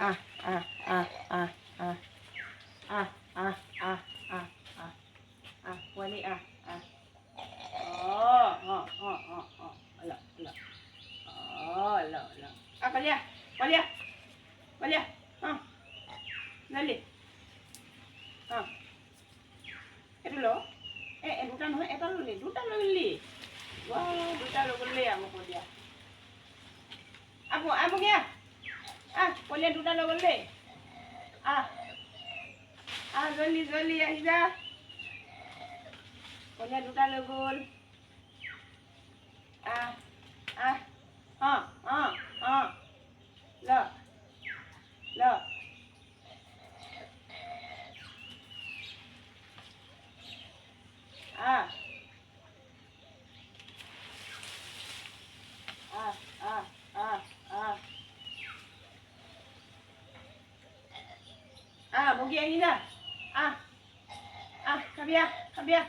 আহ আহ আহ আহ আহ আহ আহ আহ আহ আহ আহ পোৱালি, আহ আহ। অঁ অঁ অঁ অঁ অঁ, ল ল, অঁ ল ল। আহ কলীয়া, কলীয়া, কলীয়া, অঁ জলদি, অঁ এইটো ল। এই দুটা নহয়, এটা ল'লি, দুটা লৈ গ'লি। দুটা লৈ গ'ল দেই। আকৌ কলীয়া, আকৌ আমুকীয়া, আহ কলীয়া দুটা লৈ গ'ল দেই। আহ আহ, জলদি জলদি আহি যা, কলীয়া দুটা লৈ গ'ল। আহ আহ, অঁ অঁ অঁ, ল ল। আহ আহ আহ আহ আহ আহ, বগী আহি যা। আহ আহ, খাবি, আহ খাবি, আহ।